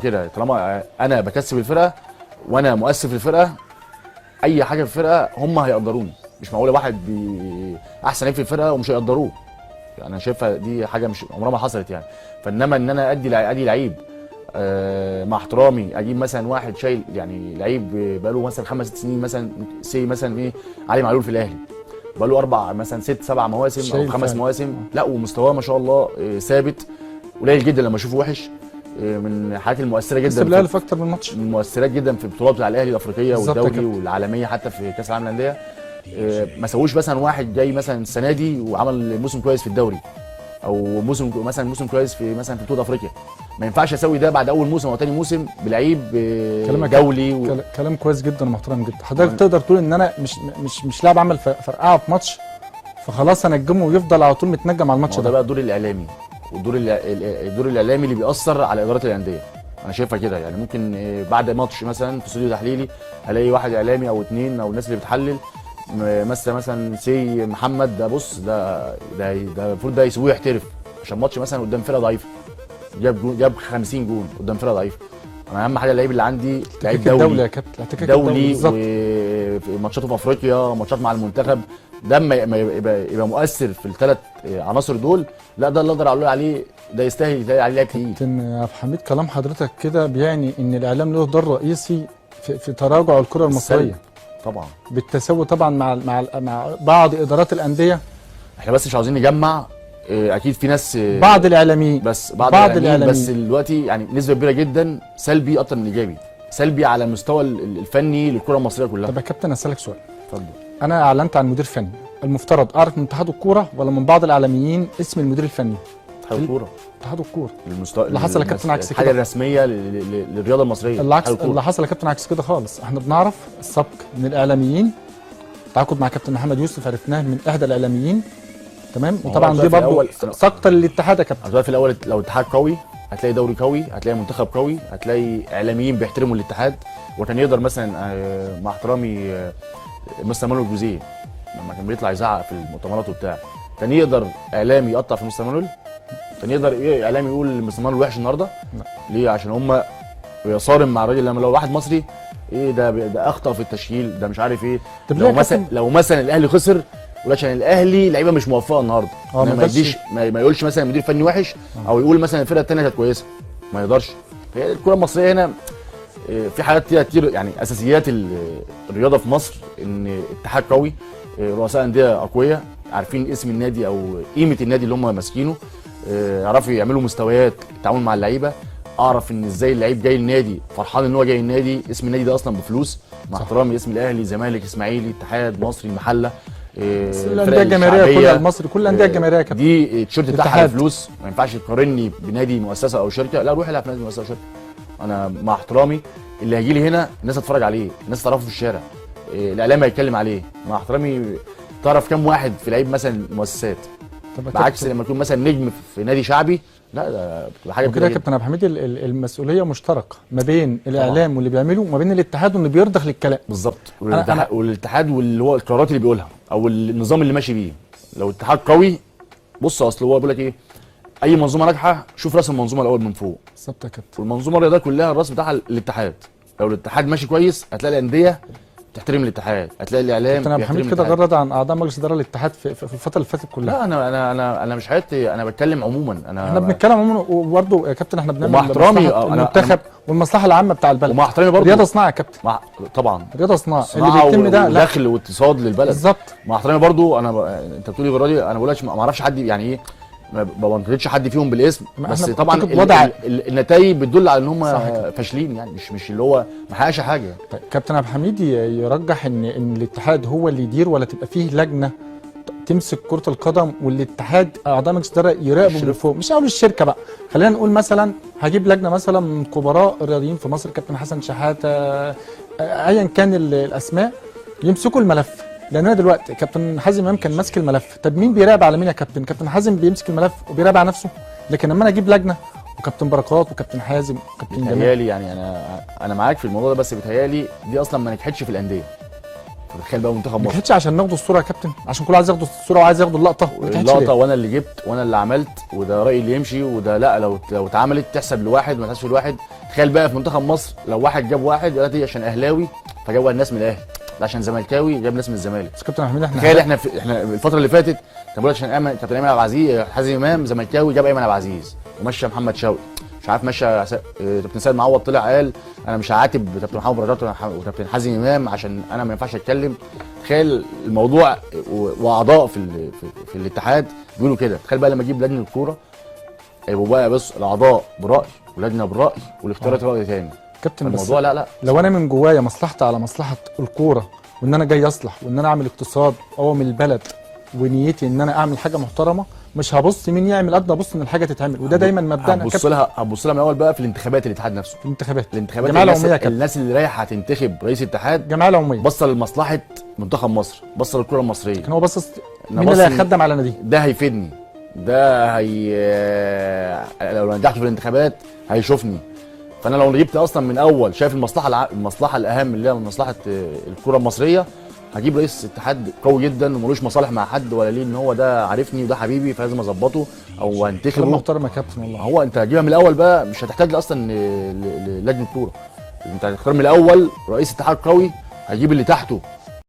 كده طالما انا بكسب الفرقة وانا مؤثر في الفرقة، اي حاجة في الفرقة هم هيقدروني. مش معقولة واحد احسن لعيب في الفرقة ومش هيقدروه، يعني انا شايفها دي حاجة مش عمرها ما حصلت يعني. فانما ان انا ادي لعيب، مع احترامي اجيب مثلا واحد شايل يعني لعيب بقاله مثلا 5 6 سنين مثلا، سي مثلا ايه علي معلول في الاهلي بقاله 4 مثلا 6 7 مواسم او 5 مواسم، لا ومستواه ما شاء الله ثابت، قليل جدا لما اشوفه وحش، من الحاجات المؤثرة جدا كسب الاهلي في اكتر من ماتش، من المؤثرات جدا في البطولات بتاع الاهلي الافريقية والدوري والعالمية، حتى في كاس العالم للاندية. ما سووش مثلا واحد جاي مثلا السنة دي وعمل موسم كويس في الدوري او موسم مثلا موسم كويس في مثلا في بطوله افريقيا، ما ينفعش اسوي ده بعد اول موسم او ثاني موسم بلعيب دولي كلام كويس جدا ومحترم جدا. حضرتك تقدر تقول ان انا مش لاعب عمل فرقعه في ماتش فخلاص انجمه ويفضل على طول متنجم على الماتش ده. ده بقى الدور الاعلامي، والدور الدور الاعلامي اللي بيأثر على ادارة الاندية، انا شايفها كده يعني. ممكن بعد ماتش مثلا في استوديو تحليلي الاقي واحد اعلامي او اتنين او الناس اللي بتحلل مثلا سي محمد ده، بص ده ده ده المفروض ده يسيبوه يحترف عشان ماتش مثلا قدام فرقه ضعيفة جاب 50 جون قدام فرقه ضعيفة. انا اهم حاجة اللعيب اللي عندي لعيب دولي يا كابتن، دولي وماتشاته في افريقيا، ماتشات مع المنتخب، ده ما يبقى مؤثر في الثلاث عناصر دول، لا ده اللي اقدر اقول عليه ده يستاهل يتقال عليه لعيب تقيل. كابتن عبد الحميد كلام حضرتك كده بيعني ان الاعلام له دور رئيسي في تراجع الكره المصرية طبعا، بالتساوي طبعا مع بعض ادارات الاندية. احنا بس مش عاوزين نجمع، اكيد في ناس بعض الاعلاميين، بس بعض الاعلاميين بس دلوقتي يعني نسبه كبيرة جدا سلبي اكتر من ايجابي، سلبي على المستوى الفني للكرة المصرية كلها. طب يا كابتن اسالك سؤال. اتفضل. انا اعلنت عن مدير فني، المفترض اعرف من اتحاد الكورة ولا من بعض الاعلاميين اسم المدير الفني؟ اتحاد الكورة. اتحاد الكورة المستوى اللي حصل يا كابتن عكس كده، الحاجة الرسمية للرياضة المصرية. العكس اللي حصل يا كابتن عكس كده خالص. احنا بنعرف السبق من الاعلاميين، تعاقد مع كابتن محمد يوسف عرفناه من احدى الاعلاميين، تمام، وطبعا دي برضه سقطه للاتحاد يا كابتن. في الاول لو الاتحاد قوي هتلاقي دوري قوي، هتلاقي منتخب قوي، هتلاقي اعلاميين بيحترموا الاتحاد، وكان يقدر مثلا مع احترامي مستر مانويل جوزيه لما كان بيطلع يزعق في المؤتمرات وبتاع، كان يقدر اعلامي يقطع في مستر مانويل؟ كان يقدر ايه اعلامي يقول مستر مانويل وحش النهارده؟ لا. ليه؟ عشان هم صارم مع الراجل. لما لو واحد مصري ايه ده اخطا في التشكيل، ده مش عارف ايه. طب لو مثلا الاهلي خسر عشان الاهلي لعيبة مش موفقة النهارده، ما يديش ما يقولش مثلا مدير فني وحش او يقول مثلا الفرقة الثانية كانت كويسة، ما يقدرش. فهي الكره المصرية هنا في حاجات كتير يعني، اساسيات الرياضة في مصر ان اتحاد قوي، رؤساء اندية اقوياء عارفين اسم النادي او قيمة النادي اللي هم ماسكينه، يعرفوا يعملوا مستويات التعامل مع اللعيبة، اعرف ان ازاي اللعيب جاي النادي فرحان ان هو جاي النادي، اسم النادي ده اصلا بفلوس، مع احترامي اسم الاهلي زمالك اسماعيلي اتحاد مصري المحلة، الاندية الجماهيرية كلها المصري، كل الاندية الجماهيرية كابتن دي التيشيرت بتاعها بفلوس، ما ينفعش تقارني بنادي مؤسسة او شركة، لا روح العب في نادي مؤسسة او شركة. انا مع احترامي اللي هيجي لي هنا الناس هتتفرج عليه، الناس تعرفه في الشارع، الاعلام هيتكلم عليه. مع احترامي تعرف كام واحد في لعيب مثلا مؤسسات، بعكس لما يكون مثلا نجم في نادي شعبي، لا ده بتبقى حاجة كده. يا كابتن عبد الحميد المسؤولية مشتركة ما بين الاعلام واللي بيعمله وما بين الاتحاد واللي بيرضخ للكلام. بالظبط، والاتحاد واللي هو القرارات اللي بيقولها او النظام اللي ماشي بيه. لو الاتحاد قوي، بص اصل هو بيقول لك ايه، اي منظومة ناجحة شوف راس المنظومة الاول من فوق. بالظبط يا كابتن. والمنظومه الرياضية كلها الراس بتاعها الاتحاد، لو الاتحاد ماشي كويس هتلاقي الاندية تحترم الاتحاد، هتلاقي الاعلام كابتن عبد الحميد كده غرد عن اعضاء مجلس ادارة الاتحاد في الفترة اللي فاتت كلها. لا انا انا انا انا مش حياتي، انا بتكلم عموما. احنا بنتكلم عموما، وبرده يا كابتن احنا بنعمل ومع احترامي المنتخب والمصلحة العامة بتاع البلد، ومع احترامي برضه رياضة صناعة يا كابتن. طبعا رياضة صناعة اللي بيتم ده دخل واقتصاد للبلد. بالظبط. مع احترامي برضه انا انت بتقولي غرادي، انا بقول لك ما اعرفش حد يعني ايه، ما بنتقدش حد فيهم بالاسم، بس طبعا النتائج بتدل على ان هم فاشلين يعني، مش اللي هو ما حققش حاجة. طيب كابتن عبد الحميد يرجح ان الاتحاد هو اللي يدير، ولا تبقى فيه لجنة تمسك كره القدم والاتحاد اعضاء مجلس الادارة يراقبوا من فوق؟ مش هقول الشركة بقى، خلينا نقول مثلا هجيب لجنة مثلا من كبراء الرياضيين في مصر، كابتن حسن شحاته، ايا كان الاسماء، يمسكوا الملف. لان انا دلوقتي كابتن حازم امام كان ماسك الملف، طب مين بيراقب على مين يا كابتن؟ كابتن حازم بيمسك الملف وبيراقب على نفسه، لكن لما انا اجيب لجنة وكابتن بركات وكابتن حازم وكابتن جمال، بيتهيألي يعني انا معاك في الموضوع ده، بس بيتهيألي دي اصلا ما نجحتش في الاندية. فتخيل بقى منتخب ما مصر. كانتش عشان ناخدوا الصورة يا كابتن، عشان كله عايز ياخدوا الصورة وعايز ياخدوا اللقطة. ما كانتش اللقطة ليه؟ وانا اللي جبت وانا اللي عملت وده رايي اللي يمشي وده لا، لو اتعملت تحسب لواحد ما تحسبش لواحد. تخيل بقى في منتخب مصر لو واحد جاب واحد دلوقتي عشان اهلاوي فجاب الناس من الاهلي، ده عشان زملكاوي جاب ناس من الزمالك. بس كابتن حميد احنا تخيل احنا احنا الفترة اللي فاتت كان بيقول عشان ايمن، كابتن ايمن عبد العزيز، حازم امام زملكاوي جاب ايمن عبد العزيز ومشى محمد شوقي، مش عارف مشى كابتن سيد معوض طلع قال انا مش هعاتب كابتن محمد بركات وكابتن حازم امام عشان انا ما ينفعش اتكلم. تخيل الموضوع واعضاء في الاتحاد بيقولوا كده. تخيل بقى لما اجيب لجنة الكورة هيبقوا بقى بص الاعضاء براي ولجنه براي والاختيارات راي تاني. كابتن بس الموضوع لا لو انا من جوايا مصلحتي على مصلحة الكورة، وان انا جاي اصلح وان انا اعمل اقتصاد اقوم البلد، ونيتي ان انا اعمل حاجة محترمه، مش هبص مين يعمل قد ما ابص ان الحاجة تتعمل، وده دايما مبدانا هتبص لها، هتبص لها من الاول بقى في الانتخابات الاتحاد نفسه. في الانتخابات، الانتخابات الجمعية العمومية يا كابتن، الناس اللي رايحة هتنتخب رئيس اتحاد الجمعية العمومية بص لمصلحة منتخب مصر، بص للكرة المصرية. كان هو باصص أنا مين اللي باصص هيخدم على ناديه، ده هيفيدني، ده هي لو نجحت في الانتخابات هيشوفني. فانا لو جبت اصلا من اول شايف المصلحة المصلحة الاهم اللي هي مصلحة الكره المصرية، هجيب رئيس اتحاد قوي جدا وملوش مصالح مع حد ولا ليه ان هو ده عارفني وده حبيبي فلازم اظبطه او كلام هنتخبه. محترم يا كابتن والله. هو انت هتجيبها من الاول بقى، مش هتحتاج اصلا للجنة كورة، انت هتختار من الاول رئيس اتحاد قوي، هيجيب اللي تحته